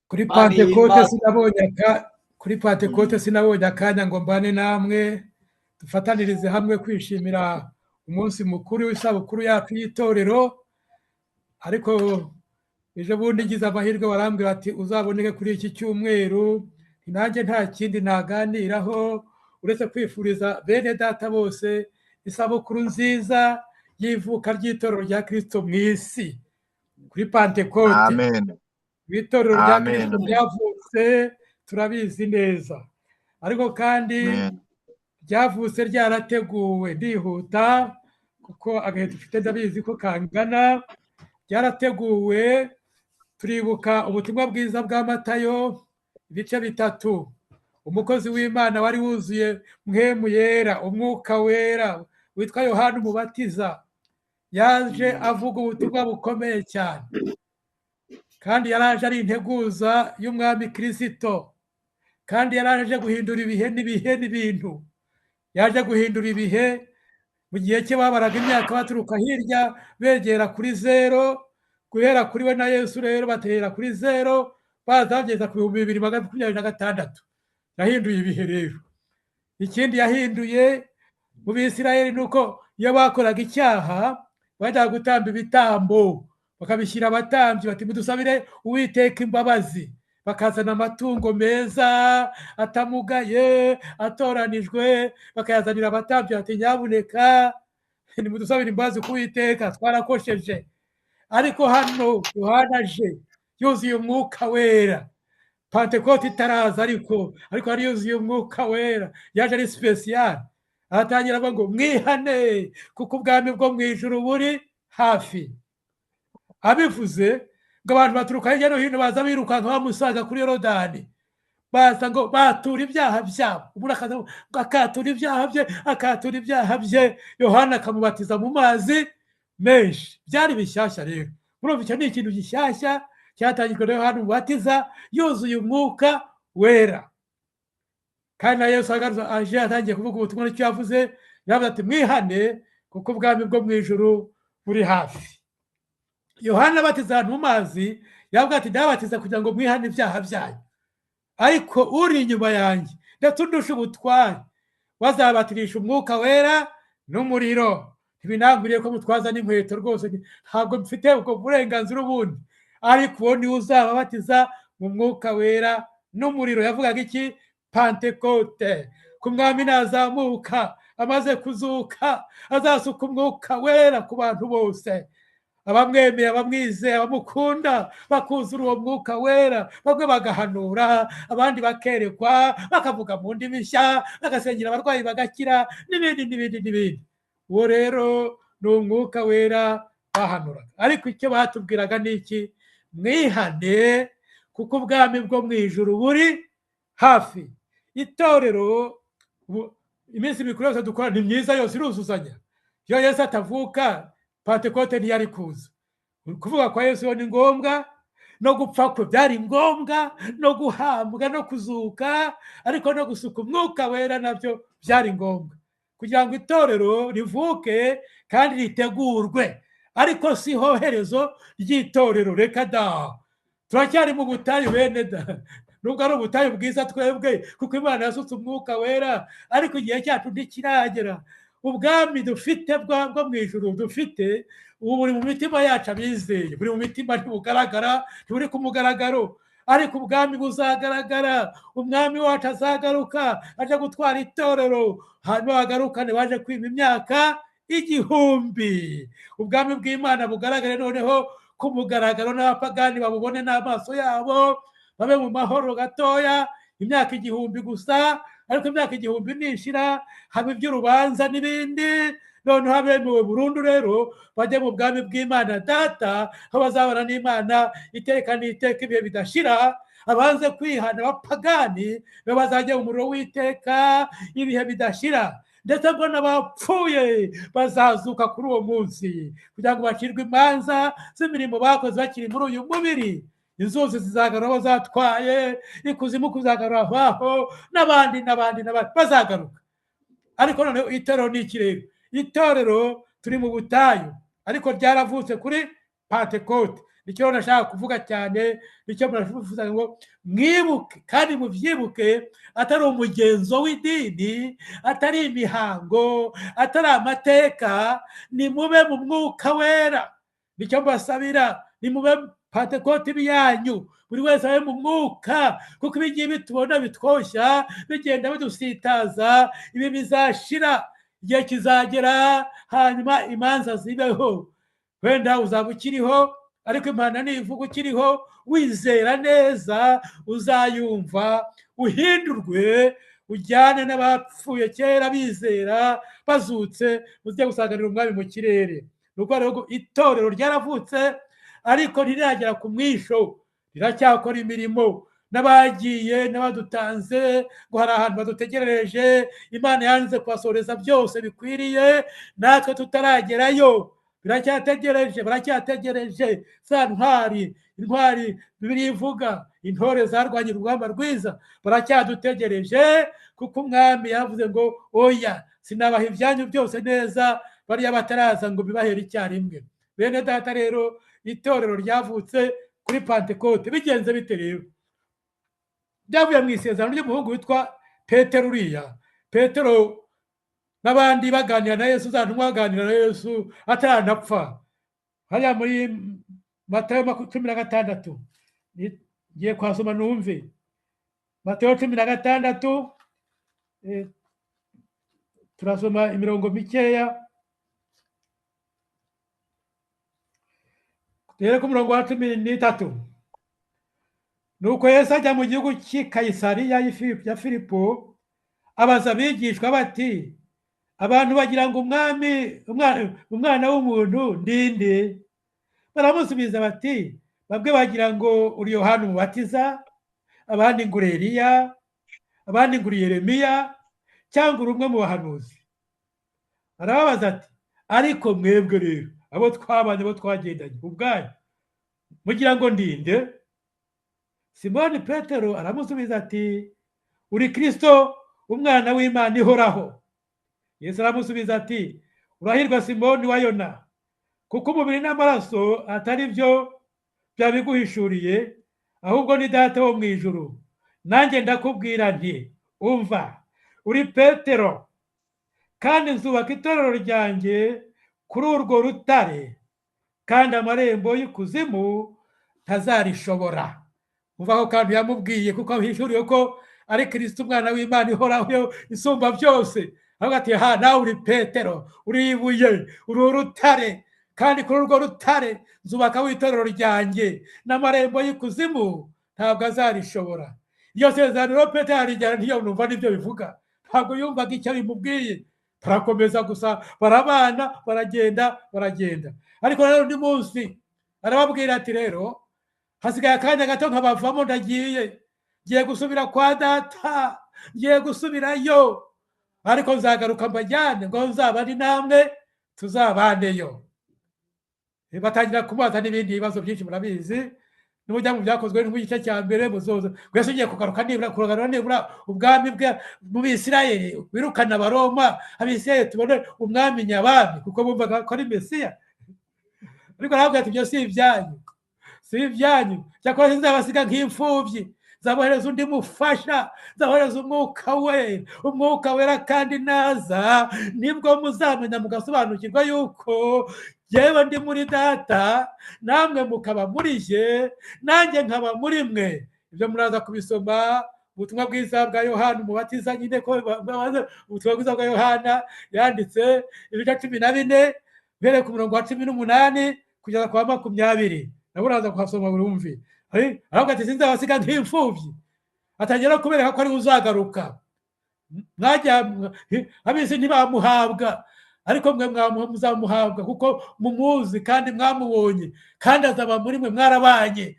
Kuri Imana Pantekote ihimbaze. sinabonye aka kuri Pantekote sinabonye akanya ngo mbane namwe dufatanirize hamwe kwishimira umunsi mukuru w'isabukuru yacu y'itorero. Ariko ejo bundi ngize amahirwe barambwira ati uzaboneke kuri iki cyumweru. Nanjye nta kindi naganiraho uretse kwifuriza bene data bose isabukuru nziza y'ivuka ry'itorero rya Kristo mu isi kuri Pantekote. Amen. Itorero rya Amen. Kristo ryavutse turabizi neza, ariko kandi Amen. ryavutse ryarateguwe. Ndihuta kuko agahe dufite ndabizi ko kangana. Ryarateguwe. Turibuka ubutumwa bwiza bwa Matayo ibice 3. Umukozi w'Imana wari wuzuye mpwemu yera, umwuka wera, witwa Yohana Umubatiza, yaje avuga ubutumwa bukomeye cyane, kandi yaraje ari integuza y'umwami Kirisito, kandi yaraje guhindura ibihe n'ibihe n'ibintu. Yaje guhindura ibihe. Mu gihe cye babaraga imyaka baturuka hirya begera kuri zero, guhera kuri we na Yesu rero batera kuri zero baza bageza ku 2026. Yahinduye ibihe rero. Ikindi yahinduye mu Bisirayeli ni uko iyo bakoraga icyaha bajyaga gutamba ibitambo, bakabishyira abatambyi bati mudusabire Uwiteka imbabazi, bakazana amatungo meza atamugaye atoranijwe, bakayazanira abatambyi bati nyabuneka nimudusabire imbabazi ku Uwiteka, twarakosheje. Ariko hano Yohana aje yuzuye umwuka wera, Pantekote itaraza, ariko yari yuzuye umwuka wera, yaje ari sipesiyali. Aratangira avuga ngo mwihane kuko ubwami bwo mu ijuru buri hafi. Abivuze ngo abantu baturuka hirya no hino baza birukanka bamusaga kuri Yorodani, baza ngo batura ibyaha byabo. Umuntu akaza ngo akatura ibyaha bye, akatura ibyaha bye, Yohana akamubatiza mu mazi menshi. Byari bishyashya rero. Murumva icyo ni ikintu gishyashya cyatangijwe na Yohana Umubatiza yuzuye umwuka wera. Kandi na Yesu agarutse aje atangiye kuvuga ubutumwa, nicyo yavuze, yavuze ati mwihane kuko ubwami bwo mu ijuru buri hafi. Yohana abatiza abantu mu mazi, yavuga ati ndabatiza kugira ngo mwihane ibyaha byanyu, ariko uri inyuma yanjye ndetse undusha ubutware bazabatirisha umwuka wera n'umuriro. Ntibinangwiriye ko mutwaza n'inkweto rwose, ntabwo mfite ubwo burenganzira ubundi, ariko uwo niwe uzababatiza mu mwuka wera n'umuriro. Yavugaga iki? Pantekote. Ku mwami nazamuka amaze kuzuka azasuka umwuka wera ku bantu bose, abamwemeye, abamwizeye, abamukunda bakuzura uwo mwuka wera, bamwe bagahanura, abandi bakerekwa, bakavuga mu ndimi nshya, bagasengera abarwayi bagakira, n'ibindi n'ibindi n'ibindi. Uwo rero ni umwuka wera bahanuraga. Ariko icyo batubwiraga ni iki? Mwihane kuko ubwami bwo mu ijuru buri hafi. Itorero iminsi mikuru yose dukora ni myiza, yose iruzuzanya. Iyo Yesu atavuka Pantekote ntiyari kuza. Kuvuga kwa Yesu ni ngombwa, no gupfa kwe byari ngombwa, no guhambwa no kuzuka, ariko no gusuka umwuka wera nabyo byari ngombwa kugira ngo itorero rivuke kandi ritegurwe. Ariko si hoherezo ry'itorero, reka da, turacyari mu butayu bene da. Nubwo ari ubutayu bwiza twebwe kuko Imana yasutse umwuka wera, ariko igihe cyacu ntikiragera. Ubwami dufite bwo mu ijuru dufite ubu buri mu mitima yacu abizeye, buri mu mitima, ntibugaragara, ntiburi ku mugaragaro, ariko ubwami buzagaragara. Umwami wacu azagaruka aje gutwara itorero, hanyuma bagarukane baje kwima imyaka 1000. Ubwami bw'Imana bugaragare noneho ku mugaragaro, n'abapagani babubone n'amaso yabo, babe mu mahoro gatoya imyaka 1000 gusa. Ariko imyaka 1000 nishira haba iby'urubanza n'ibindi, noneho abemewe burundu rero bajye mu bwami bw'Imana data, aho bazabana n'Imana iteka n'iteka ibihe bidashira. Abanze kwihana abapagani bo bazajya mu muriro w'iteka ibihe bidashira, ndetse ngo n'abapfuye bazazuka kuri uwo munsi kugira ngo bacirwe imanza z'imirimo bakoze bakiri muri uyu mubiri. Inzuzi zizagarura abo zatwaye, ikuzimu kuzagarura abaho, n'abandi n'abandi n'abandi bazagaruka. Ariko noneho itorero ni iki rero? Itorero turi mu butayu, ariko ryaravutse kuri Pantekote. Nicyo nashaka kuvuga cyane, nicyo murafuza ngo mwibuke kandi mubyibuke, atari umugenzo w'idini, atari imihango, atari amateka, nimube mu mwuka wera. Nicyo mbasabira, nimube Pantekoti yanyu, buri wese abe mu mwuka, kuko ibi ngibi tubona bitwoshya, bigenda bidusitaza, ibi bizashira, igihe kizagera, hanyuma imanza zibeho. Wenda uzaba ukiriho, ariko Imana nivuga ukiriho, wizera neza, uzayumva, uhindurwe, ujyane n'abapfuye kera bizera, bazutse, mujye gusanganira umwami mu kirere. Nuko rero itorero ryaravutse, ariko ntiragera ku mwisho, riracyakora imirimo. N'abagiye n'abadutanze ngo hari ahantu badutegerereje, Imana yanze kubasoreza byose bikwiriye, natwe tutaragerayo, biracyategereje, baracyategereje. Za ntwari, intwari Bibiliya ivuga, intore zarwanye urugamba rwiza, baracyadutegereje, kuko umwami yavuze ngo oya, sinabaha ibyanyu byose neza, bariya bataraza ngo bibahere icyarimwe. Bene data rero, itorero ryavutse kuri Pantekote. Bigenze bite rero? Byavuye mu isezerano ry'umuhungu witwa Petero. Uriya Petero n'abandi baganira na Yesu, za ntumwa baganira na Yesu ataranapfa, hariya muri Matayo 16, ngiye kwasoma numve. Matayo 16, turasoma imirongo mikeya, duhere ku murongo wa 13. Nuko Yesu ajya mu gihugu cy'i Kayisariya ya Filipo, abaza abigishwa bati, abantu bagira ngo umwami umwana w'umuntu ndinde? Baramusubiza bati, bamwe bagira ngo uri Yohana Umubatiza, abandi ngo uri Eliya, abandi ngo uri Yeremiya, cyangwa uri umwe mu bahanuzi. Arababaza ati, ariko mwebwe rero, abo twabanye, abo twagendanye ubwanyu, mugira ngo ndinde? Simoni Petero aramusubiza ati, uri Kristo, umwana w'Imana ihoraho. Yesu aramusubiza ati, urahirwa Simoni wa Yona, kuko umubiri n'amaraso atari byo byabiguhishuriye, ahubwo ni Data wo mu ijuru. Nanjye ndakubwira nti, umva, uri Petero, kandi nzubaka itorero ryanjye kuri urwo rutare, kandi amarembo y'ikuzimu ntazarishobora. Umva aho kandi yamubwiye, kuko ahishuriwe ko ari Kristo umwana w'Imana ihoraho isumba byose. Avuga ati, ha, nawe uri Petero, uri ibuye, uri urutare, kandi kuri urwo rutare nzubaka itorero ryanjye, n'amarembo y'ikuzimu ntabwo azarishobora. Iyo sezerano Petero arijyana, ntiyo numva n'ibyo bivuga, ntabwo yumvaga icyo bimubwiye. Barakomeza gusa, barabana, baragenda, baragenda. Ariko rero undi munsi arababwira ati, rero hasigaye akanya gato nkabavamo, ndagiye, ngiye gusubira kwa Data, ngiye gusubirayo, ariko nzagaruka mbajyane, ngo nzaba ari namwe, tuzabaneyo. Batangira kumubaza n'ibindi bibazo byinshi, murabizi, n'ubujya mu byakozwe n'igice cya mbere, muzoza gwese ugiye kugaruka nibura, kugarura nibura ubwami bwe mu Bisirayeli, wirukana Abaroma, Abisirayeli tubone umwami nyabami, kuko bumvaga ko ari Mesiya. Ariko arababwira ati, ibyo si ibyanyu, si ibyanyu, cyakora sinzabasiga nk'imfubyi, nzabohereza undi mufasha, nzabohereza umwuka wera. Umwuka wera kandi naza, nibwo muzamenya mugasobanukirwa yuko yewe ndi muri Data, namwe mukaba muri jye, nanjye nkaba muri mwe. Ibyo muraza kubisoma ubutumwa bwiza bwa Yohana Umubatiza nyine, ko ubutumwa bwiza bwa Yohana yanditse ibice 14, uhereye ku murongo wa 18 kugeza ku wa 20. Nabo uraza kuhasoma buri wumve. Aravuga ati, sinzabasiga nk'imfubyi. Atangira kubereka ko ari uzagaruka. Mwajya abisi ntibamuhabwa, ariko mwe muzamuhabwa, kuko mumuzi kandi mwamubonye, kandi azaba muri mwe, mwarabanye.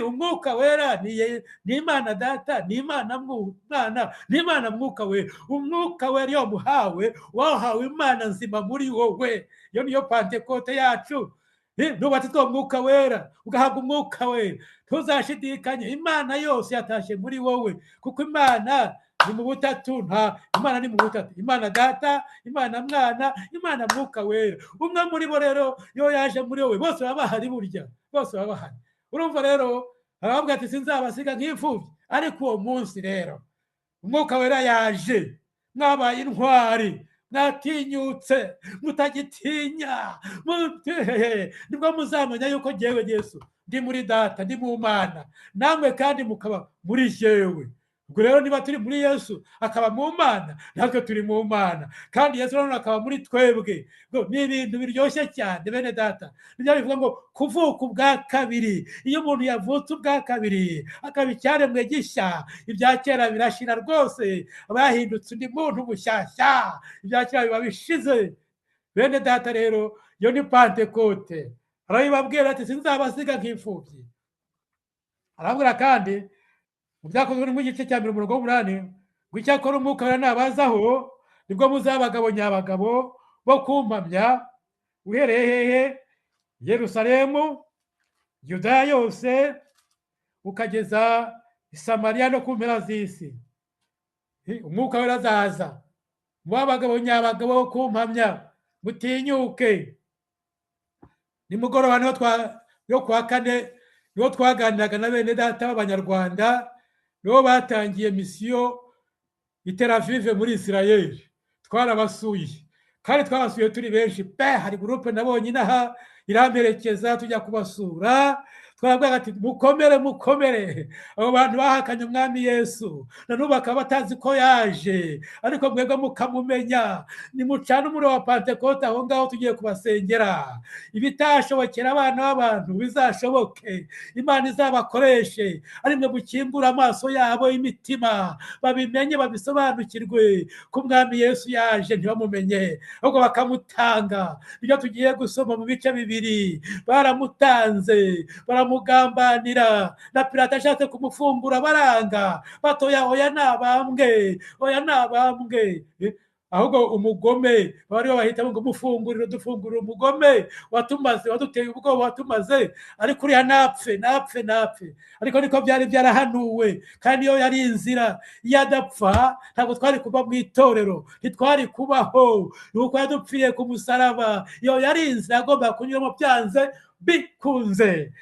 Umwuka wera ni Imana Data, ni Imana Mwana, ni Imana Mwuka Wera. Umwuka wera iyo muhawe, wahawe Imana nzima muri wowe. Iyo niyo Pantekote yacu. Nubatizwa umwuka wera, ugahabwa umwuka wera, ntuzashidikanye, Imana yose yatashye muri wowe, kuko Imana Ni mu butatu, nta Imana ni mu butatu, Imana Data, Imana Mwana, Imana Mwuka Wera. Umwe muri bo rero iyo yaje muri wowe bose baba bahari, burya bose baba bahari. Urumva rero arababwira ati sinzabasiga nk'imfubyi. Ariko uwo munsi rero Umwuka Wera yaje, mwabaye intwari, mwatinyutse, mutagitinya, nibwo muzamenya yuko jyewe Yesu ndi muri Data, ndi mu Mana, namwe kandi mukaba muri jyewe. Ubwo rero niba turi muri Yesu akaba mu Mana, natwe turi mu Mana, kandi Yesu nanone akaba muri twebwe. Ni ibintu biryoshye cyane bene Data. Nibyo bivuga ngo kuvuka ubwa kabiri. Iyo umuntu yavutse ubwa kabiri akaba icyaremwe gishya, ibya kera birashira rwose, aba yahindutse undi muntu mushyashya, ibya kera biba bishize. Bene Data rero iyo ni Pantekote. Arabibabwira ati sinzabasiga nk'imfubyi. Arababwira kandi mu byakozwe mu gice cya 1:8 ngo icyakora Umwuka Wera nabazaho nibwo muzaba abagabo nyabagabo bo kumpamya, uhereye hehe? Yerusalemu, Yudaya yose, ukageza i Samariya no ku mpera z'isi. Umwuka Wera azaza, muba abagabo nyabagabo bo kumpamya, mutinyuke. Nimugoroba niho yo kuwa kane niho twaganiraga na bene Data b'Abanyarwanda, nibo batangiye misiyo i Tel Aviv muri Israel. Twarabasuye kandi twabasuye turi benshi pe. Hari groupe nabonye inaha iramperekeza tujya kubasura. Twababwira ati mukomere, mukomere. Abo bantu bahakanye Umwami Yesu na n'ubu bakaba batazi ko yaje, ariko mwebwe mukamumenya. Nimucane umuriro wa Pantekote aho ngaho, tugiye kubasengera. Ibitashobokera abana b'abantu bizashoboke, Imana izabakoreshe, ari mwe mukingura amaso yabo y'imitima, babimenye, babisobanukirwe ko Umwami Yesu yaje ntibamumenye, ahubwo bakamutanga. Nibyo tugiye gusoma mu bice bibiri. Baramutanze, baramugambanira, na Pilato ashatse kumufungura baranga, batoya oya nabambwe, oya nabambwe. Ahubwo umugome bari bahitamo ngo mufungurire, dufungurire umugome watumaze, waduteye ubwoba, watumaze, ariko uriya napfe, napfe, napfe. Ariko niko byari byarahanuwe, kandi iyo yari inzira. Iyo adapfa ntabwo twari kuba mu itorero, ntitwari kubaho. Nuko yadupfiriye ku musaraba, iyo yari inzira agomba kunyuramo byanze bikunze.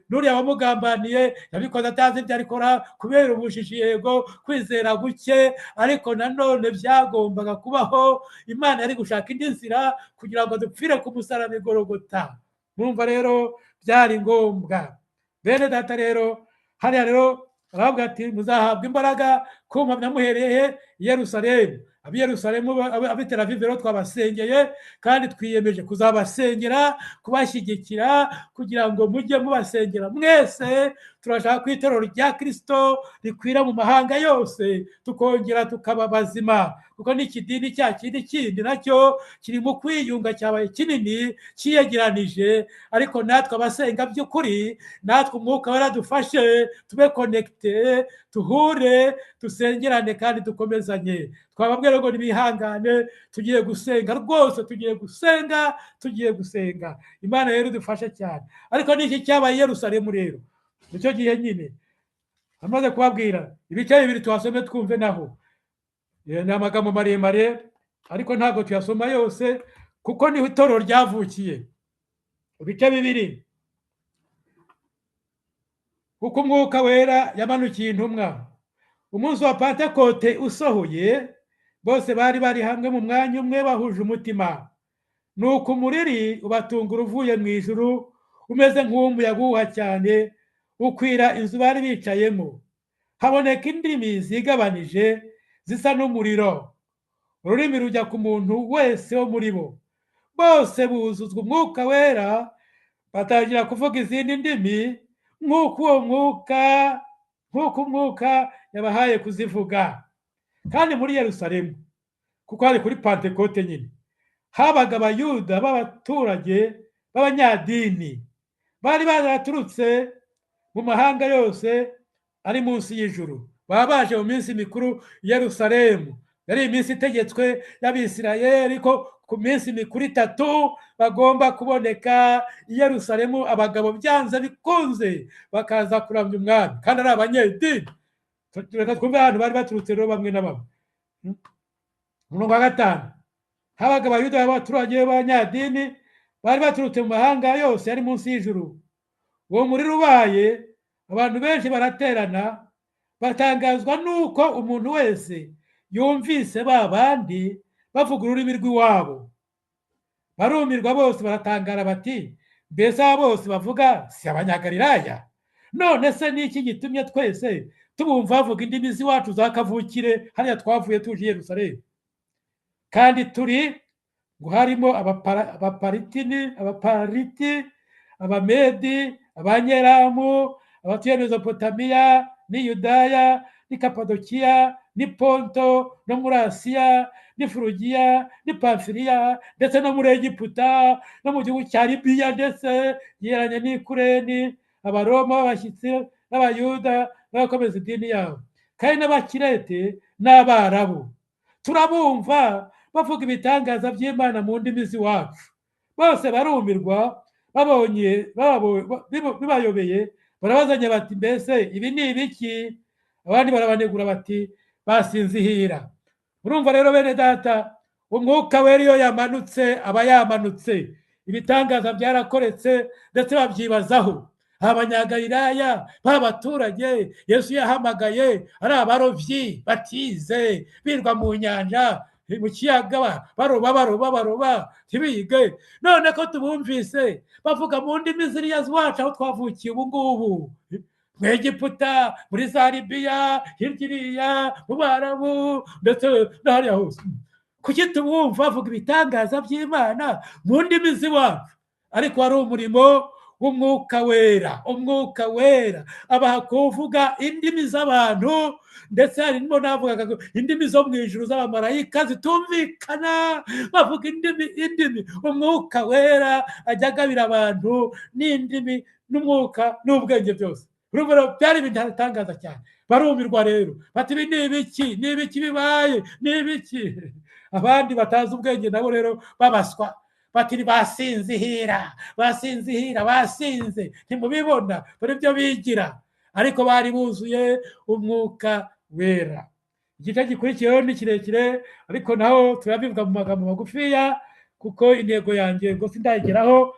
Nuriya wamugambaniye yabikoze atazi ibyo arikora kubera ubujiji, yego kwizera guke, ariko nanone byagombaga kubaho. Imana yari gushaka indi nzira kugira ngo dupfire ku musaraba i Golgotha. Murumva rero byari ngombwa. Bene Data rero hariya rero aravuga ati muzahabwa imbaraga kumpamya muhereye i Yerusalemu. Ab'i Yerusalemu, ab'i Tel Aviv rero twabasengeye, kandi twiyemeje kuzabasengera, kubashyigikira, kugira ngo mujye mubasengera mwese. Turashaka ko itorero rya Kristo rikwira mu mahanga yose, tukongera tukaba bazima, kuko n'ikidini cya kindi kindi nacyo kiri mu kwiyunga, cyabaye kinini, cyiyegeranije. Ariko natwe abasenga by'ukuri, natwe Umwuka waradufashe, tube connecté, tuhure, dusengerane kandi dukomezanye. Twababwira ngo nibihangane, tugiye gusenga rwose, tugiye gusenga, tugiye gusenga. Imana rero idufashe cyane. Ariko n'iki cyabaye i Yerusalemu rero nicyo gihe nyine amaze kubabwira ibice bibiri, tuhasome twumve naho. Ni amagambo maremare ariko ntabwo tuyasoma yose kuko niho itorero ryavukiye. Ibice bibiri. Kuko Umwuka Wera yamanukiye intumwa umunsi wa Pantekote usohoye, bose bari bari hamwe mu mwanya umwe bahuje umutima. Nuko umuriri ubatungura uvuye mu ijuru umeze nk'umuyaga uhuha cyane, ukwira inzu bari bicayemo. Haboneka indimi zigabanije zisa n'umuriro, ururimi rujya ku muntu wese wo muri bo. Bose buzuzwa Umwuka Wera, batangira kuvuga izindi ndimi nk'uko uwo mwuka, nk'uko Umwuka yabahaye kuzivuga. Kandi muri Yerusalemu, kuko hari kuri Pantekote nyine, habaga Abayuda b'abaturage b'abanyadini bari baraturutse mu mahanga yose ari munsi y'ijuru. Baba baje mu minsi mikuru i Yerusalemu. Yari iminsi itegetswe y'Abisirayeli ko ku minsi mikuru itatu bagomba kuboneka i Yerusalemu, abagabo byanze bikunze bakaza kuramya umwami, kandi ari abanyedini. Reka twumve ahantu bari baturutse rero bamwe na bamwe. Umurongo wa 5, habaga Abayuda b'abaturage b'abanyadini bari baturutse mu mahanga yose yari munsi y'ijuru. Uwo muriro ubaye, abantu benshi baraterana, batangazwa nuko umuntu wese yumvise ba bandi bavuga ururimi rw'iwabo. Barumirwa bose baratangara bati, mbese aba bose bavuga si Abanyagalilaya? None se ni iki gitumye twese tubumva bavuga indimi z'iwacu za kavukire hariya twavuye tuje i Yerusalemu? Kandi turi ngo harimo Abapariti, Abamedi, Abanyeramu, abatuye Mesopotamiya n'i Yudaya n'i Kapadokiya n'i Ponto no muri Asiya n'i Furugiya n'i Pamfiliya ndetse no muri Egiputa no mu gihugu cya Libiya ndetse yegeranye n'i Kureni, Abaroma b'abashyitsi n'Abayuda n'abakomeza idini yabo, kandi n'Abakirete n'Abarabu. Turabumva bavuga ibitangaza by'Imana mu ndimi z'iwacu. Bose barumirwa babonye bibayobeye, barabazanya bati, mbese ibi ni ibiki? Abandi barabanegura bati, basinzihira. Urumva rero bene data, umwuka wera iyo yamanutse aba yamanutse, ibitangaza byarakoretse ndetse babyibazaho. Abanyagalilaya b'abaturage Yesu yahamagaye ari abarovyi batize, birwa mu nyanja mu kiyaga baroba baroba baroba ntibige, none ko tubumvise bavuga mu ndimi ziriya z'iwacu aho twavukiye ubu ngubu, mu Egiputa, muri za Libiya, hirya iriya mu Barabu ndetse n'ahariya hose, kuki tubumva bavuga ibitangaza by'Imana mu ndimi z'iwacu? Ariko wari umurimo w'umwuka wera. Umwuka wera abaha kuvuga indimi z'abantu, ndetse harimo n'abavugaga indimi zo mu ijuru z'abamarayika zitumvikana, bavuga indimi. Umwuka wera ajya agabira abantu n'indimi n'umwuka n'ubwenge byose. Byari ibintu bitangaza cyane. Barumirwa rero bati, ibi ni ibiki? Ni ibiki bibaye? Ni ibiki? Abandi batazi ubwenge nabo rero babaswa bati, basinzihira, basinzihira, basinze, ntimubibona, dore ibyo bigira. Ariko bari buzuye umwuka wera. Igice gikurikiyeho ni kirekire, ariko naho turabivuga mu magambo magufiya, kuko intego yanjye ngo sindayigeraho,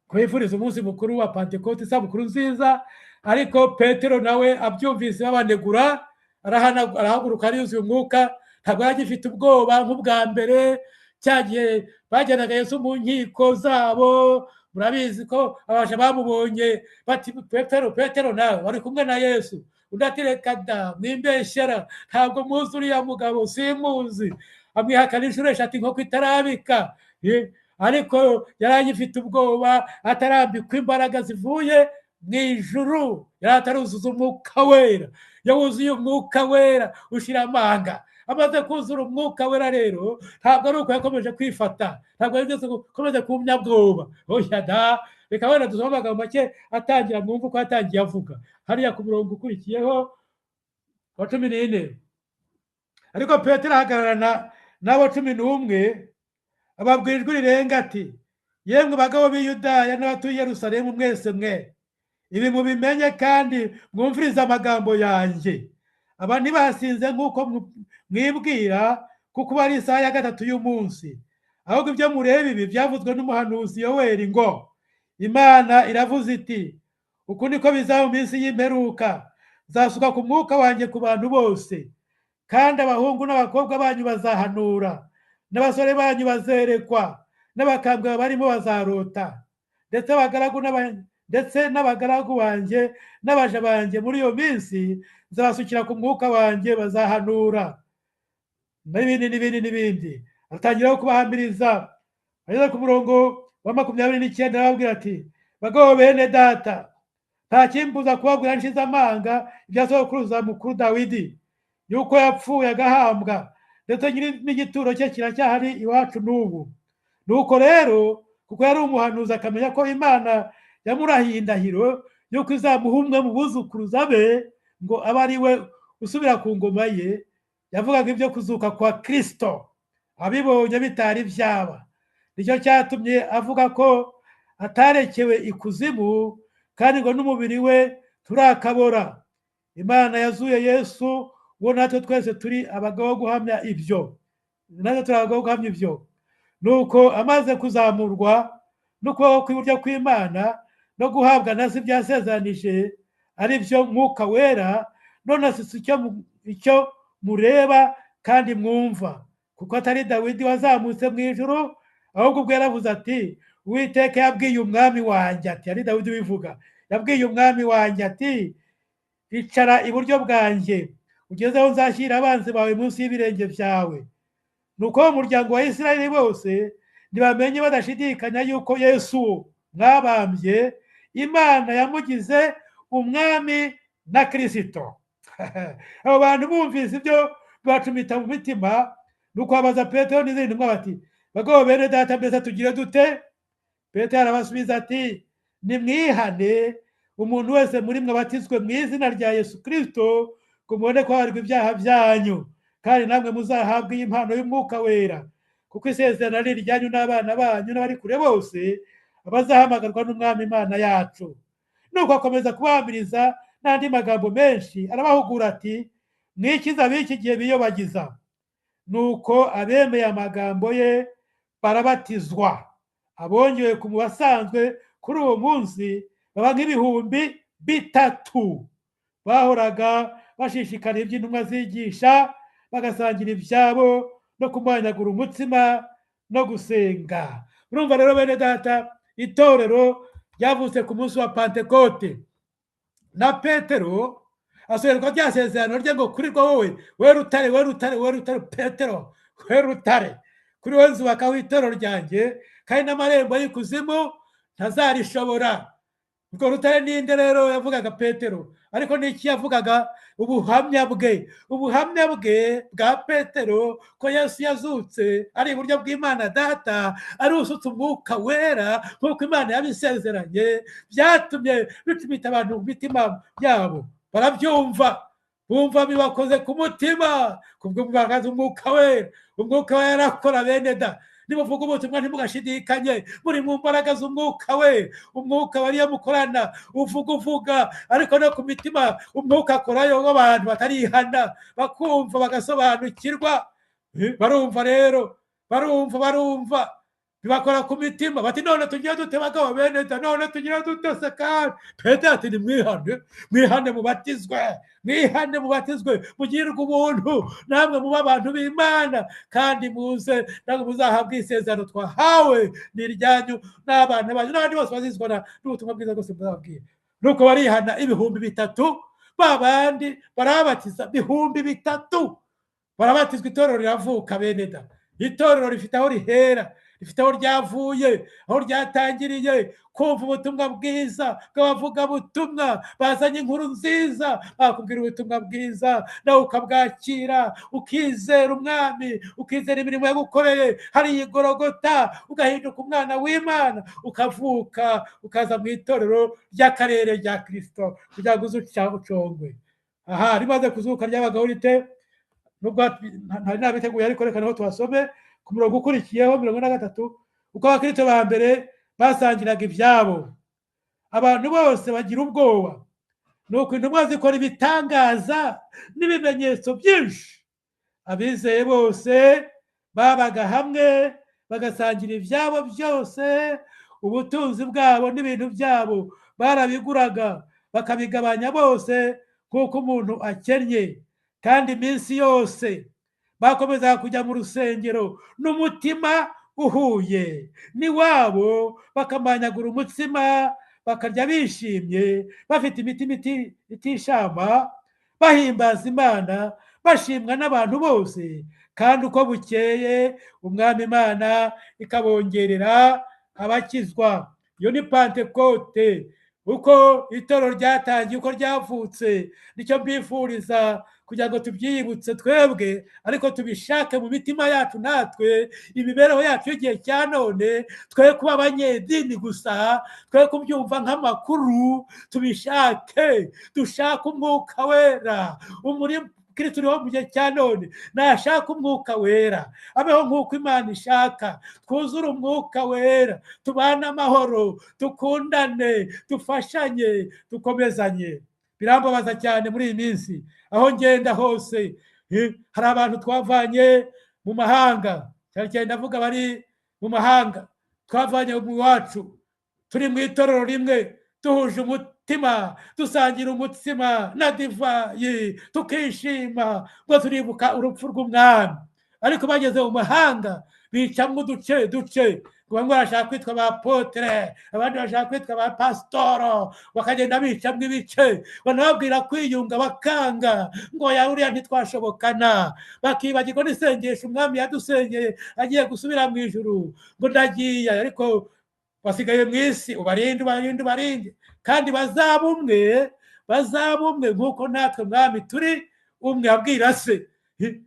kwifuriza umunsi mukuru wa Pantekote, isabukuru nziza. Ariko Petero nawe abyumvise babanegura, arahaguruka yuzuye umwuka, ntabwo yari agifite ubwoba nk'ubwa mbere. Cyagiye bajyanaga Yesu mu nkiko zabo, murabizi ko abaje bamubonye bati, Petero, Petero nawe wari kumwe na Yesu. Undi ati, reka da, mwimbeshyera, ntabwo muzi uriya mugabo, simuzi. Amwihakana inshuro 3 inkoko itarabika. Ariko yari agifite ubwoba, atarambikwa imbaraga zivuye mu ijuru, yari ataruzuza umwuka wera. Yawuzuye umwuka wera ushira amanga. Amaze kuzura umwuka wera rero, ntabwo ari uko yakomeje kwifata, ntabwo yakomeje kumya bwoba. Oya da, reka wenda dusome amagambo make atangira, mwumve uko yatangiye avuga hariya ku murongo ukurikiyeho wa 14. Ariko Petero ahagararana n'abo 11, ababwira ijwi rirenga ati, yemwe bagabo b'i Yudaya n'abatuye Yerusalemu mwese mwe, ibi mubimenye kandi mwumvirize amagambo yanjye. Aba ntibasinze nk'uko mwibwira, kuko ari isaha ya 3 y'umunsi. Ahubwo ibyo mureba ibi byavuzwe n'umuhanuzi Yoweri ngo, Imana iravuze iti, uku niko bizaba mu minsi y'imperuka, nzasuka ku mwuka wanjye ku bantu bose, kandi abahungu n'abakobwa banyu bazahanura, n'abasore banyu bazerekwa, n'abakambwe barimo bazarota, ndetse n'abagaragu banjye n'abaja banjye muri iyo minsi nzabasukira ku mwuka wanjye bazahanura, n'ibindi n'ibindi n'ibindi. Atangira kubahamiriza. Ageze ku murongo wa 29 arababwira ati, bagabo bene data, nta kimbuza kubabwira nshize amanga ibya sokuruza mukuru Dawidi, yuko yapfuye agahambwa, ndetse n'igituro cye kiracyahari iwacu n'ubu. Nuko rero kuko yari umuhanuzi akamenya ko Imana yamurahiye indahiro yuko izamuha umwe mu buzukuruza be ngo abe ari we usubira ku ngoma ye, yavugaga ibyo kuzuka kwa Kristo abibonye bitari byaba. Nicyo cyatumye avuga ko atarekewe ikuzimu, kandi ngo n'umubiri we turakabora. Imana yazuye Yesu, uwo natwe twese turi abagabo guhamya ibyo, natwe turi abagabo guhamya ibyo. Nuko amaze kuzamurwa n'ukuboko kw'iburyo kw'Imana no guhabwa na se ibyasezeranije, ari byo Mwuka Wera, none asutse icyo mureba kandi mwumva, kuko atari Dawidi wazamutse mu ijuru, ahubwo ubwo yaravuze ati Uwiteka yabwiye umwami wanjye ati, ari Dawidi wivuga, yabwiye umwami wanjye ati icara iburyo bwanjye ugeze aho nzashyira abanzi bawe munsi y'ibirenge byawe. Nuko umuryango wa Isirayeli bose ntibamenye badashidikanya yuko Yesu mwabambye, Imana yamugize umwami na Kristo. Abo bantu bumvise ibyo bibacumita mu mitima, nuko babaza Petero n'izindi ntumwa bati bagabo bene data, mbese tugire dute? Petero arabasubiza ati nimwihane, umuntu wese muri mwe abatizwe mu izina rya Yesu Kristo, ngo mubone kubabarirwa ibyaha byanyu, kandi namwe muzahabwe iyi mpano y'Umwuka Wera, kuko isezerano ari iryanyu n'abana banyu n'abari kure bose, abazahamagarwa n'Umwami Imana yacu. Nuko akomeza kubahamiriza n'andi magambo menshi, arabahugura ati mwikize ab'iki gihe biyobagiza. Nuko abemeye amagambo ye barabatizwa, abongewe ku basanzwe kuri uwo munsi baba nk'3,000. Bahoraga bashishikariye iby'intumwa zigisha, bagasangira ibyabo no kumanyagura umutsima no gusenga. Urumva rero bene data, itorero ryavutse ku munsi wa Pantekote, na Petero asoherwa rya sezerano rye ngo kuri rwo wowe we rutare, we rutare, we rutare, Petero we rutare, kuri wowe nzubakaho itorero ryanjye, kandi n'amarembo y'ikuzimu ntazarishobora. Ubwo rutare ninde rero yavugaga Petero? Ariko niki yavugaga? Ubuhamya bwe, ubuhamya bwe bwa Petero ko Yesu yazutse ari iburyo bw'Imana Data, ari usutse Umwuka Wera nk'uko Imana yabisezeranye, byatumye bicumita abantu mu mitima yabo, barabyumva, bumva bibakoze ku mutima, kubw'ubwagaza Umwuka Wera. Umwuka Wera arakora bene da. Nimuvuga ubutumwa ntimugashidikanye, muri mu mbaraga z'Umwuka we. Umwuka wariyo mukorana, uvuga uvuga, ariko no ku mitima Umwuka akorayo abantu batarihana, bakumva bagasobanukirwa. Barumva rero, barumva, barumva, bibakora ku mitima, bati none tugiye dute bagabo bene da, none tugiye dute se? Kandi Petero ati nimwihane, mwihane mubatizwe, mwihane mubatizwe, mugirwe ubuntu, namwe muba abantu b'Imana, kandi muze namwe muzahabwe isezerano twahawe ni iryanyu n'abana banyu n'abandi bose bazizwa n'ubutumwa bwiza bwose muzababwira. Nuko barihana 3,000, babandi barabatiza 3,000, barabatizwa. Itorero riravuka bene da. Itorero rifite aho rihera, rifite aho ryavuye, aho ryatangiriye kumva ubutumwa bwiza bw'abavugabutumwa bazanye inkuru nziza, bakubwira ubutumwa bwiza nawe ukabwakira, ukizera Umwami, ukizera imirimo yagukoreye hariya i Gologota, ugahinduka umwana w'Imana, ukavuka ukaza mu itorero ry'akarere rya Kristo kugira ngo uze ucongwe. Aha rimaze kuzuka ryabagaho rite? Nubwo ntari nabiteguye, ariko reka naho tuhasome ku murongo ukurikiyeho 43, uko abakristo ba mbere basangiraga ibyabo, abantu bose bagira ubwoba. Nuko intumwa zikora ibitangaza n'ibimenyetso byinshi, abizeye bose babaga hamwe, bagasangira ibyabo byose, ubutunzi bwabo n'ibintu byabo barabiguraga, bakabigabanya bose nk'uko umuntu akennye. Kandi iminsi yose bakomezaga kujya mu rusengero n'umutima uhuye n'iwabo, bakamanyagura umutsima, bakarya bishimye, bafite imitima itishama, bahimbaza Imana, bashimwa n'abantu bose. Kandi uko bukeye Umwami Imana ikabongerera abakizwa. Iyo ni Pantekote, uko itorero ryatangiye, uko ryavutse. Nicyo mbifuriza kugira ngo tubyibutse twebwe, ariko tubishake mu mitima yacu natwe, imibereho yacu y'igihe cya none, twe kuba abanyedini gusa, twe kubyumva nk'amakuru, tubishake, dushake Umwuka Wera. Umurimo Kristo uriho mu gihe cya none, nashaka Umwuka Wera, abeho nk'uko Imana ishaka, twuzure Umwuka Wera, tubane amahoro, dukundane, dufashanye, dukomezanye. Birambabaza cyane muri iyi minsi aho ngenda hose hari abantu twavanye mu mahanga, cyane cyane ndavuga bari mu mahanga, twavanye mu wacu, turi mu itorero rimwe, duhuje umutima, dusangira umutsima na divayi, tukishima ngo turibuka urupfu rw'umwami. Ariko bageze mu mahanga bicamo uduce duce, ngo bamwe barashaka kwitwa ba apotre, abandi bashaka kwitwa ba pasitoro, bakagenda bicamo ibice, banababwira kwiyunga bakanga, ngo ya uriya ntitwashobokana, bakibagirwa n'isengesho umwami yadusengeye agiye gusubira mu ijuru, ngo ndagiye ariko basigaye mu isi, ubarinde ubarinde ubarinde, kandi bazaba umwe, bazaba umwe nk'uko natwe mwami turi umwe. Abwira se,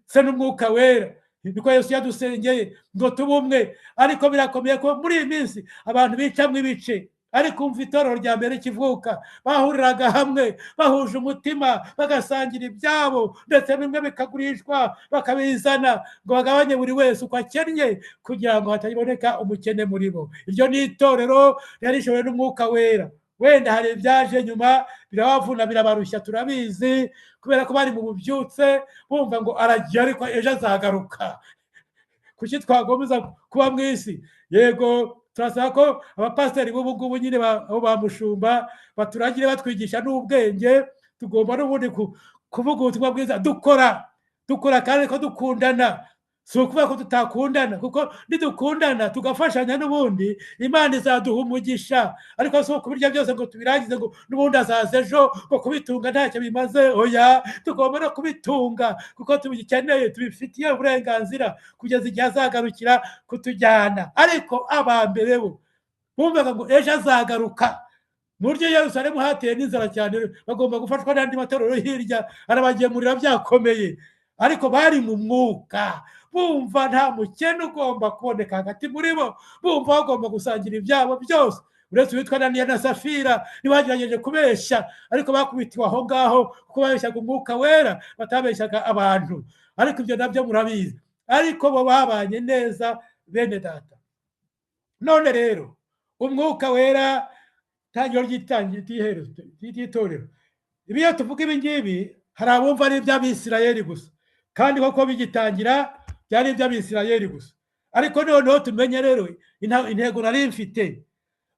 se n'umwuka wera, niko Yesu yadusengeye ngo tube umwe. Ariko birakomeye ko muri iyi minsi abantu bicamwo ibice. Ariko umva itorero rya mbere rikivuka, bahuriraga hamwe bahuje umutima, bagasangira ibyabo, ndetse bimwe bikagurishwa bakabizana ngo bagabanye buri wese uko akennye, kugira ngo hataboneka umukene muri bo. Iryo ni itorero ryari rishobowe n'umwuka wera. Wenda hari ibyaje nyuma birabavuna, birabarushya, turabizi, kubera ko bari mu bubyutse bumva ngo aragiye ariko ejo azagaruka. Kuki twakomeza kuba mu isi? Yego, turasaba ko abapasiteri b'ubu ngubu nyine abo ba mushumba baturagire, batwigisha n'ubwenge. Tugomba n'ubundi kuvuga ubutumwa bwiza dukora, dukora kandi ko dukundana. Si ukuvuga ko tutakundana, kuko nidukundana tugafashanya n'ubundi Imana izaduha umugisha. Ariko si ukubirya byose ngo tubirangize ngo n'ubundi azaza ejo, ngo kubitunga ntacyo bimaze. Oya, tugomba no kubitunga kuko tubikeneye, tubifitiye uburenganzira kugeza igihe azagarukira kutujyana. Ariko aba mbere bo bumvaga ngo ejo azagaruka. Mu buryo Yerusalemu hateye n'inzara cyane, bagomba gufatwa n'andi matorero hirya, arabagemurira byakomeye. Ariko bari mu mwuka, bumva nta mukene ugomba kuboneka hagati muri bo, bumva bagomba gusangira ibyabo byose. Uretse uwitwa Ananiya na Safira ntibagerageje kubeshya, ariko bakubitiwe aho ngaho kuko babeshyaga umwuka wera, batabeshyaga abantu. Ariko ibyo nabyo murabizi. Ariko bo babanye neza bene data. None rero umwuka wera itangiriro ry'itorero. Ibi iyo tuvuga ibi ngibi hari abumva ari iby'Abisirayeli gusa, kandi koko bigitangira byari iby'Abisirayeli gusa. Ariko noneho tumenye rero intego nari mfite,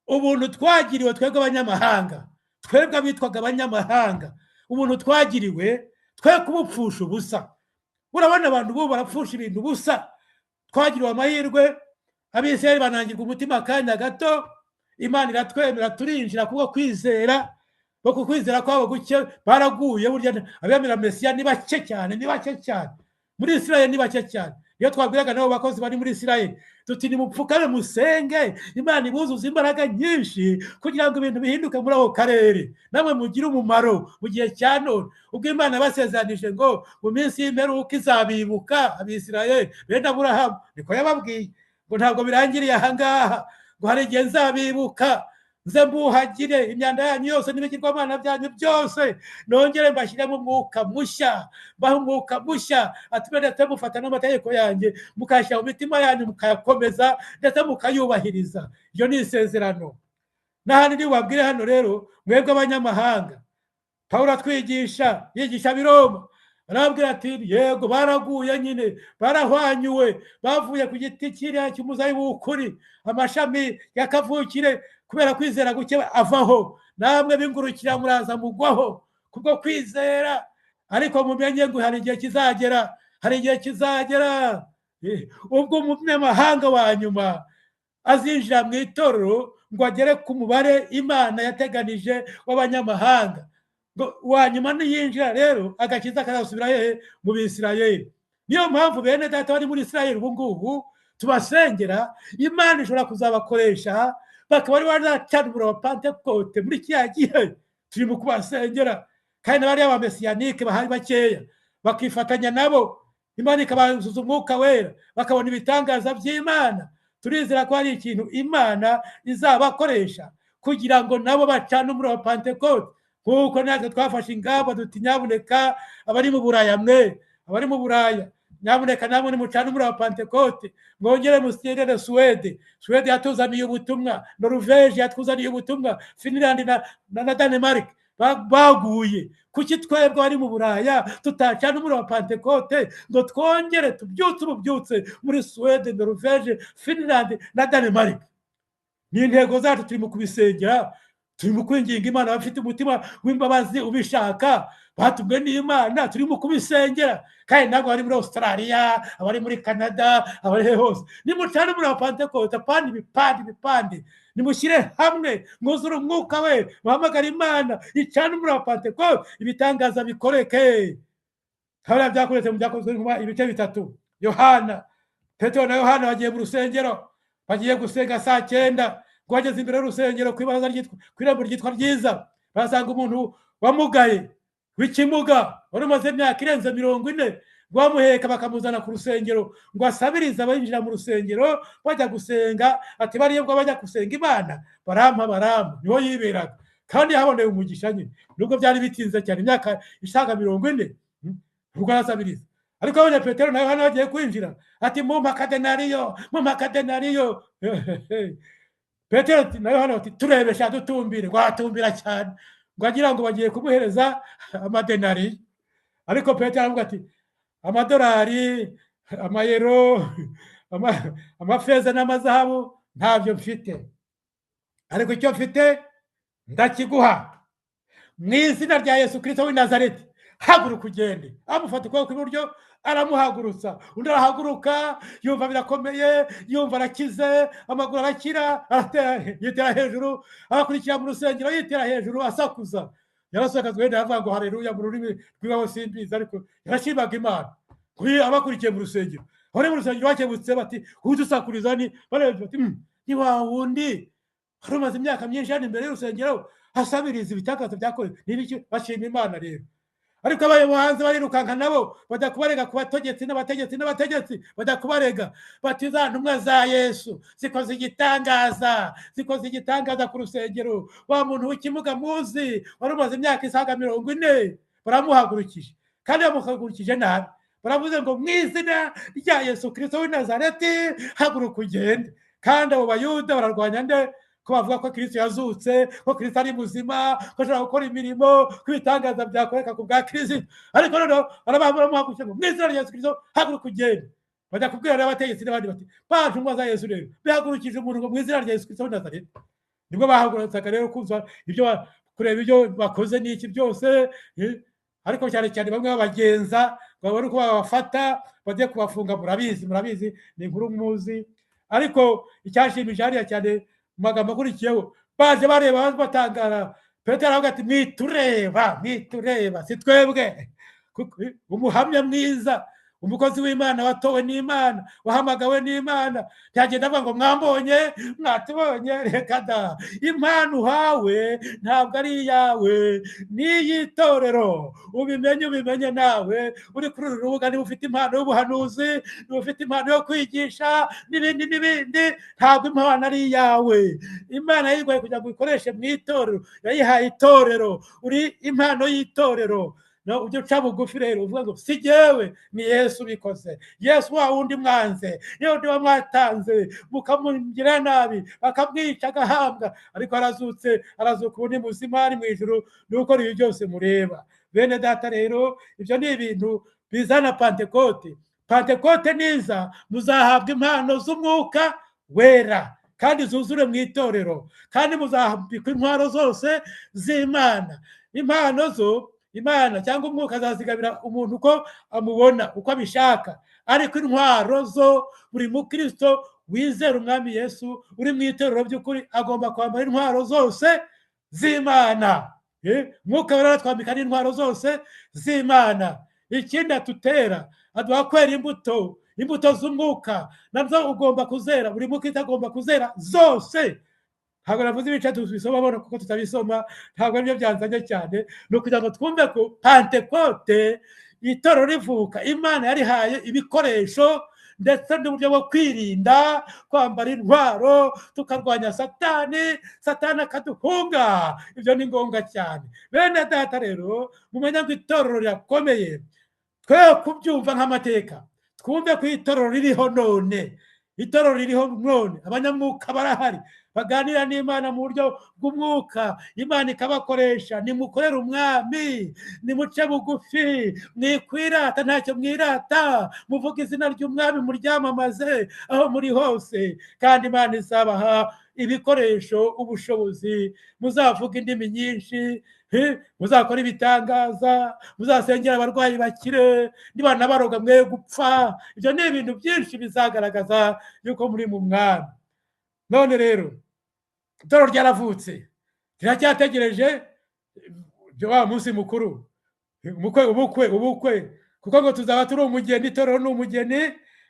ubuntu twagiriwe twebwe abanyamahanga, twebwe abitwaga abanyamahanga, ubuntu twagiriwe twe kubupfusha ubusa. Urabona abantu bo barapfusha ibintu ubusa. Twagiriwe amahirwe, Abisirayeli banangirwa umutima akanya gato, Imana iratwemera turinjira kubwo kwizera. Bako kwizera kwabo guke baraguye. Burya abemera Mesiya ni bake cyane, ni bake cyane muri Isirayeli, ni bake cyane. Iyo twabwiraga nabo bakozi bari muri Isirayeli tuti nimupfukame musenge Imana ibuzuze imbaraga nyinshi kugira ngo ibintu bihinduke muri ako karere, namwe mugire umumaro mu gihe cya none. Ubwo Imana yabasezeranije ngo mu minsi y'imperuka izabibuka Abisirayeli bene Aburahamu, niko yababwiye ngo ntabwo birangiriye aha ngaha, ngo hari igihe nzabibuka, nze mbuhagire imyanda yanyu yose n'ibigirwamana byanyu byose, nongere mbashyiremo umwuka mushya, mbahe umwuka mushya, atume ndetse mufata n'amategeko yanjye mukayashyira mu mitima yanyu, mukayakomeza ndetse mukayubahiriza. Iyo ni isezerano. N'ahandi ntibabwire hano rero mwebwe abanyamahanga, Pawulo atwigisha, yigisha ab'i Roma, arababwira ati yego baraguye nyine, barahwanyuwe, bavuye ku giti kiriya cy'umuzabibu w'ukuri, amashami ya kavukire kubera kwizera guke avaho, namwe b'ingurukira muraza mugwaho kubwo kwizera. Ariko mumenye ngo hari igihe kizagera, hari igihe kizagera ubwo umunyamahanga wa nyuma azinjira mu itorero ngo agere ku mubare Imana yateganije w'abanyamahanga. Wa nyuma niyinjira rero agakiza kazasubira hehe? Mu Bisirayeli. Niyo mpamvu bene data bari muri Isirayeli ubu ngubu tubasengera, Imana ishobora kuzabakoresha bakaba ari bazacana umuriro wa Pantekote muri kiriya gihe. Turi mu kubasengera, kandi n'abariya ba mesiyanike bahari bakeya bakifatanya nabo, Imana ikabazuza umwuka wera, bakabona ibitangaza by'Imana. Turizera ko hari ikintu Imana izabakoresha kugira ngo nabo bacane umuriro wa Pantekote, kuko natwe twafashe ingamba duti nyabuneka abari mu Buraya, mwe abari mu Buraya nyabuneka namwe nimucane umuriro wa Pantekote, mwongere musengere Suwede. Suwede yatuzaniye ubutumwa, Norvege yatuzaniye ubutumwa, Finland na Denmark. baguye. Kuki twebwe bari mu Buraya tutacana umuriro wa Pantekote ngo twongere tubyutse ububyutse muri Suwede, Noruveje, Finland na Danemark? Ni intego zacu, turi mu kubisengera, turi mu kwinginga Imana. Abafite umutima w'imbabazi ubishaka batumwe n'Imana, turi mu kubisengera. Kandi ntabwo bari muri Australia, abari muri Canada, abari he hose, nimucane umuriro wa Pantekote. Apana ibipande ibipande, nimushyire hamwe, mwuzure umwuka we, muhamagare Imana icane umuriro wa Pantekote, ibitangaza bikoreke. Hariya byakoretse mu Byakozwe n'Intumwa ibice 3. Yohana, Petero na Yohana bagiye mu rusengero, bagiye gusenga saa 9. Ngo bageze imbere y'urusengero ku ibaraza ryitwa, ku irembo ryitwa Ryiza, basanga umuntu wamugaye w'ikimuga wari umaze imyaka irenze 40. Bamuheka bakamuzana ku rusengero ngo asabirize abinjira mu rusengero bajya gusenga. Ati bariya bwo bajya gusenga Imana, barampa barampa. Niho yiberaga kandi yahaboneye umugisha nyine, nubwo byari bitinze cyane, imyaka isaga 40 ubwo arasabiriza. Ariko abonye Petero na Yohana bagiye kwinjira, ati mumpa akadenariyo, mumpa akadenariyo. Petero na Yohana bati turebesha dutumbire. Ngo aratumbira cyane, ngo agira ngo bagiye kumuhereza amadenariyo. Ariko Petero aravuga ati amadolari, amayero, amafeza n'amazahabu ntabyo mfite, ariko icyo mfite ndakiguha. Mu izina rya Yesu Kristo w'i Nazareti, haguruka ugende. Amufata ukuboko kw'iburyo aramuhagurutsa, undi arahaguruka, yumva birakomeye, yumva arakize, amaguru arakira, yitera hejuru, abakurikira mu rusengero yitera hejuru asakuza. Yarasohoka wenda aravuga ngo haleluya mu rurimi rw'iwabo simbizi, ariko yarashimaga Imana. Kuri abakurikiye mu rusengero, abari mu rusengero bakebutse bati udusakuriza ni barebye bati ni wa wundi wari umaze imyaka myinshi hano imbere y'urusengero asabiriza, ibitangaza byakoze n'ibiki. Bashima Imana rero. Ariko abayobozi barirukanka nabo bajya kubarega ku bategetsi n'abategetsi n'abategetsi, bajya kubarega bati za ntumwa za Yesu zikoze igitangaza, zikoze igitangaza ku rusengero, wa muntu w'ikimuga muzi wari umaze imyaka isaga 40 baramuhagurukije, kandi bamuhagurukije nabi. Baravuze ngo mu izina rya Yesu Kristo w'i Nazareti, haguruka ugende. Kandi abo Bayuda bararwanya nde? Ko bavuga ko Kristo yazutse, ko Kristo ari muzima, ko ashobora gukora imirimo, ko ibitangaza byakoreka ku bwa Kristo. Ariko noneho baramuhagurukije ngo mu izina rya Yesu Kristo, haguruka ugende. Bajya kubwira n'abategetsi n'abandi bati ba ntumwa za Yesu rero bihagurukije umuntu ngo mu izina rya Yesu Kristo w'i Nazareti. Nibwo bahagurutsaga rero kumva ibyo, kureba ibyo bakoze n'iki byose, ariko cyane cyane bamwe babagenza ngo babone uko babafata bajye kubafunga. Murabizi, murabizi, ni inkuru muzi. Ariko icyashimije hariya cyane mu magambo akurikiyeho, baje bareba batangara. Petero aravuga ati mwitureba, mwitureba, si twebwe. Umuhamya mwiza, umukozi w'Imana watowe n'Imana, wahamagawe n'Imana, ntiyagenda avuga ngo mwambonye, mwatubonye. Reka da, impano uhawe ntabwo ari iyawe, ni iy'itorero. Ubimenye, ubimenye nawe uri kuri uru rubuga, niba ufite impano y'ubuhanuzi, niba ufite impano yo kwigisha n'ibindi n'ibindi, ntabwo impano ari iyawe. Imana yayiguhaye kugira ngo uyikoreshe mu itorero, yayihaye itorero, uri impano y'itorero. No, ujye uca bugufi rero uvuga ngo si jyewe, ni Yesu ubikoze. Yesu wa wundi mwanze, yewe undi wamwatanze mukamugira nabi, bakamwica agahambwa, ariko arazutse, arazuka, ubu ni muzima, ari mu ijuru, ni uko ibi byose mureba. Bene data rero, ibyo ni ibintu bizana Pantekote. Pantekote niza muzahabwa impano z'umwuka wera kandi zuzure mu itorero, kandi muzahambikwa intwaro zose z'Imana. Impano zo Imana cyangwa umwuka azazigabira umuntu uko amubona, uko abishaka. Ariko intwaro zo buri mukristo wizera umwami Yesu uri mu itorero by'ukuri agomba kwambara intwaro zose z'Imana. Mwuka wera aratwambika n'intwaro zose z'Imana. Ikindi atutera, aduha kwera imbuto, imbuto z'umwuka nazo ugomba kuzera, buri mukristo agomba kuzera zose. Ntabwo navuze ibice tubisoma bona kuko tutabisoma, ntabwo aribyo byanzanye cyane, ni ukugira ngo twumve ko Pantekote itorero rivuka, Imana yarihaye ibikoresho ndetse n'uburyo bwo kwirinda, kwambara intwaro, tukarwanya Satani, Satani akaduhunga. Ibyo ni ngombwa cyane. Bene data rero, mumenye ngo itorero rirakomeye. Twe kubyumva nk'amateka, twumve ko itorero ririho none. Itorero ririho none, abanyamwuka barahari baganira n'Imana mu buryo bw'umwuka, Imana ikabakoresha. Nimukorere umwami, nimuce bugufi, mwikwirata, ntacyo mwirata, muvuge izina ry'umwami, muryamamaze aho muri hose, kandi Imana izabaha ibikoresho, ubushobozi, muzavuga indimi nyinshi, muzakora ibitangaza, muzasengera abarwayi bakire, niba nabaroga mwe gupfa. Ibyo ni ibintu byinshi bizagaragaza yuko muri mu mwami. None rero itorero ryaravutse, riracyategereje wa munsi mukuru, umukwe, ubukwe, ubukwe, kuko ngo tuzaba turi umugeni. Itorero ni umugeni,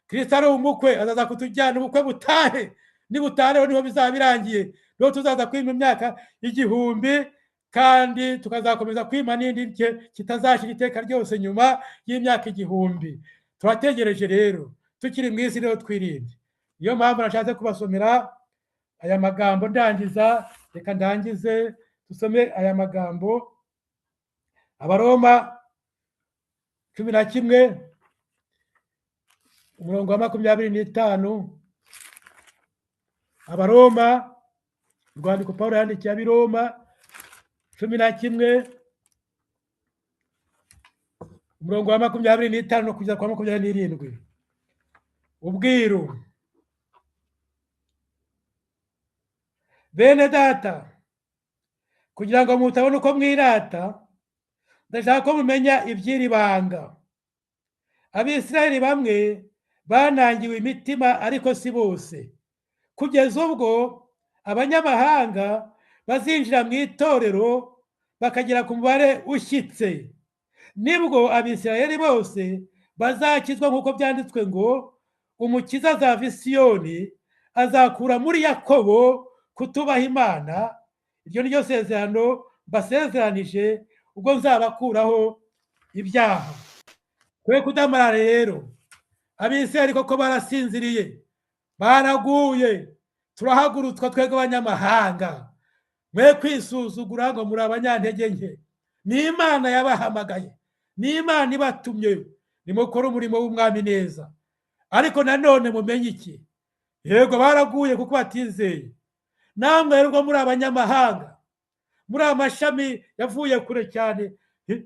Kristo ari umukwe, azaza kutujyana ubukwe butahe. Nibutahe niho bizaba birangiye, niho tuzaza kwima imyaka 1000, kandi tukazakomeza kwima n'indi kitazashira iteka ryose nyuma y'imyaka 1000. Turategereje rero, tukiri mu isi rero twirinde. Niyo mpamvu nashatse kubasomera aya magambo ndangiza. Reka ndangize dusome aya magambo, Abaroma 11 umurongo wa 25. Abaroma, urwandiko Pawulo yandikiye ab'i Roma 11 umurongo wa 25 kugeza kwa 27. Ubwiru. Bene data, kugira ngo mutabona uko mwirata, ndashaka ko mumenya iby'iri banga. Abisirayeli bamwe banangiwe imitima, ariko si bose, kugeza ubwo abanyamahanga bazinjira mu itorero bakagera ku mubare ushyitse. Nibwo Abisirayeli bose bazakizwa, nk'uko byanditswe ngo umukiza azava i Siyoni, azakura muri Yakobo kutubaha Imana. Iryo ni ryo sezerano mbasezeranije ubwo nzabakuraho ibyaha. Twe kudamara rero, Abisirayeli koko barasinziriye, baraguye, turahagurutswa twebwe abanyamahanga. Mwe kwisuzugura ngo muri abanyantege nke. Ni Imana yabahamagaye, ni Imana ibatumye, nimukore umurimo w'umwami neza. Ariko nanone mumenye iki? Yego baraguye kuko batizeye. Namwe rero muri abanyamahanga, muri amashami yavuye kure cyane,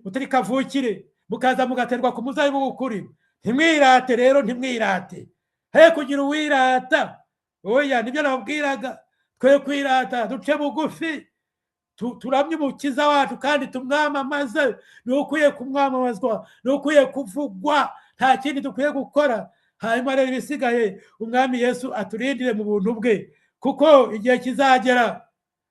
mutari kavukire, mukaza mugaterwa ku muzabibu w'ukuri. Ntimwirate rero, ntimwirate. He kugira uwirata. Oya, nibyo nababwiraga, twe kwirata, duce bugufi, turamye umukiza wacu kandi tumwamamaze. Ni ukwiye kumwamamazwa, ni ukwiye kuvugwa, nta kindi dukwiye gukora. Hanyuma rero ibisigaye umwami Yesu aturindire mu buntu bwe, kuko igihe kizagera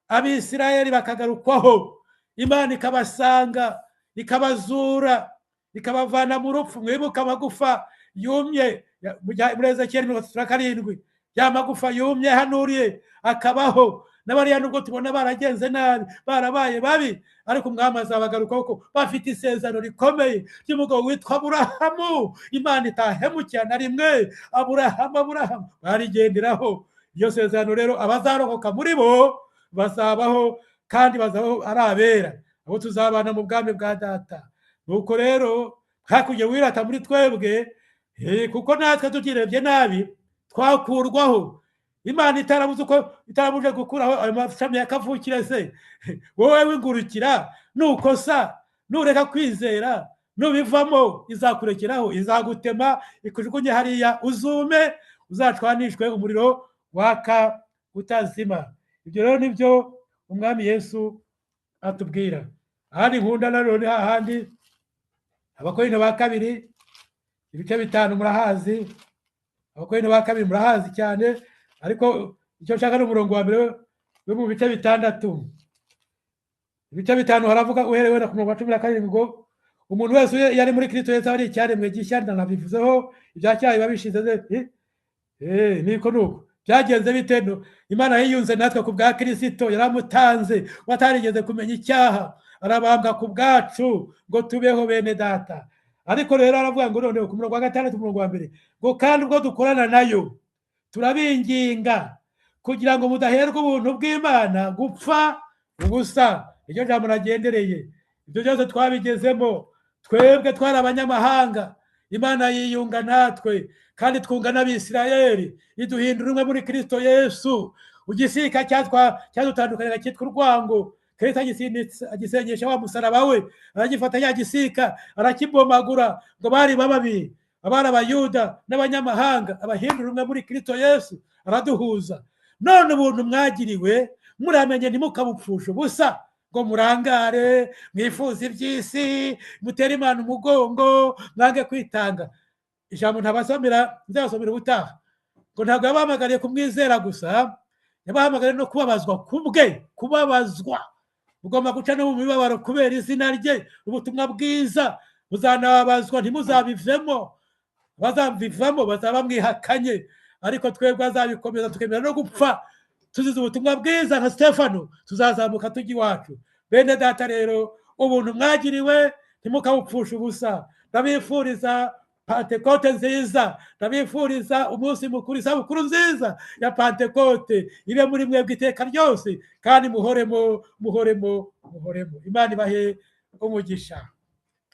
Abisirayeli bakagarukwaho, Imana ikabasanga, ikabazura, ikabavana mu rupfu. Mwibuka amagufa yumye muri Ezekiyeli 37, ya magufa yumye hanuriye akabaho. N'abariya nubwo tubona baragenze nabi, barabaye babi, ariko umwami azabagarukaho ko bafite isezerano rikomeye ry'umugabo witwa Aburahamu, Imana itahemukira na rimwe. Aburahamu, Aburahamu barigenderaho. Iryo sezerano rero abazarokoka muri bo bazabaho, kandi bazabaho ari abera, abo tuzabana mu bwami bwa data. Nuko rero hakurya wirata muri twebwe, kuko natwe tukirebye nabi twakurwaho. Imana itarabuze uko itarabuje gukuraho ayo mashami ya kavukire. Se wowe wingurukira, nukosa, nureka kwizera, nubivamo izakurekeraho, izagutema ikujugunye hariya, uzume, uzacwanishwe umuriro waka utazima. Ibyo rero nibyo umwami Yesu atubwira. Ahandi nkunda nanone hahandi Abakorinto ba kabiri ibice 5 murahazi. Abakorinto ba kabiri murahazi cyane, ariko icyo nshaka ni umurongo wa mbere wo mu bice 6. Ibice 5 haravuga uherewe na ku murongo wa 17 ngo umuntu wese yari muri Kristo Yesu ari icyaremwe gishya. Ndanabivuzeho ibya cyaha biba bishize. Niko nuko byagenze bite? Imana yiyunze natwe ku bwa Kristo, yaramutanze watarigeze kumenya icyaha, arabambwa ku bwacu ngo tubeho bene data. Ariko rero aravuga ngo noneho ku murongo wa 6 umurongo wa mbere ngo kandi ubwo dukorana nayo turabinginga kugira ngo mudaherwa ubuntu bw'Imana gupfa ubusa. Iryo jambo nagendereye, ibyo byose twabigezemo twebwe twari abanyamahanga. Imana yiyunga natwe kandi twunga n'Abisirayeli, iduhindura umwe muri Kristo Yesu. Igisika cyadutandukanya cyitwa urwango, Kristo agisengesha wa musaraba we, aragifata ya gisika arakibomagura, ngo bari bababiri, abari Abayuda n'abanyamahanga, abahindura umwe muri Kristo Yesu, araduhuza. None ubuntu mwagiriwe muramenye ntimukabupfushe ubusa, ngo murangare mwifuze iby'isi, mutere Imana umugongo, mwange kwitanga. Ijambo ntabasomera, nzabasomera ubutaha, ngo ntabwo yabahamagariye kumwizera gusa, yabahamagariye no kubabazwa kubwe. Kubabazwa ugomba guca no mu mibabaro kubera izina rye, ubutumwa bwiza muzanababazwa, ntimuzabivemo. Bazabivamo bazaba mwihakanye, ariko twebwe azabikomeza tukemera no gupfa tuzize ubutumwa bwiza nka Stefano, tuzazamuka tujya iwacu. Bene data rero, ubuntu mwagiriwe ntimukabupfushe ubusa. Ndabifuriza Pantekote nziza, ndabifuriza umunsi mukuru, isabukuru nziza ya Pantekote ibe muri mwebwe iteka ryose, kandi muhoremo, muhoremo, muhoremo. Imana ibahe umugisha.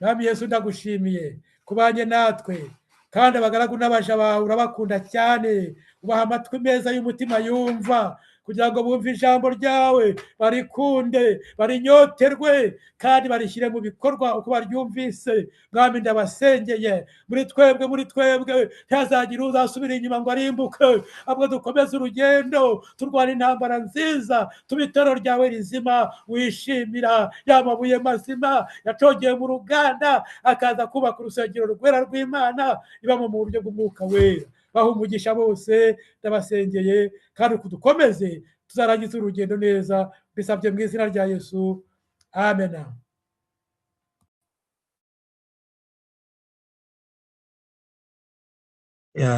Mwami Yesu, ndagushimiye kubanye natwe, kandi abagaragu n'abaja bawe urabakunda cyane, ubaha amatwi meza y'umutima yumva, kugira ngo bumve ijambo ryawe, barikunde, barinyoterwe, kandi barishyire mu bikorwa uko baryumvise. Mwami, ndabasengeye, muri twebwe, muri twebwe ntihazagira uzasubira inyuma ngo arimbuke, ahubwo dukomeze urugendo, turwana intambara nziza, tuba itorero ryawe rizima wishimira, ya mabuye mazima yacogeye mu ruganda akaza kubaka urusengero rwera rw'Imana ibamo mu buryo bw'Umwuka Wera. Baha umugisha bose, ndabasengeye, kandi kudukomeze tuzarangiza urugendo neza, bisabye mu izina rya Yesu, amen. Yeah.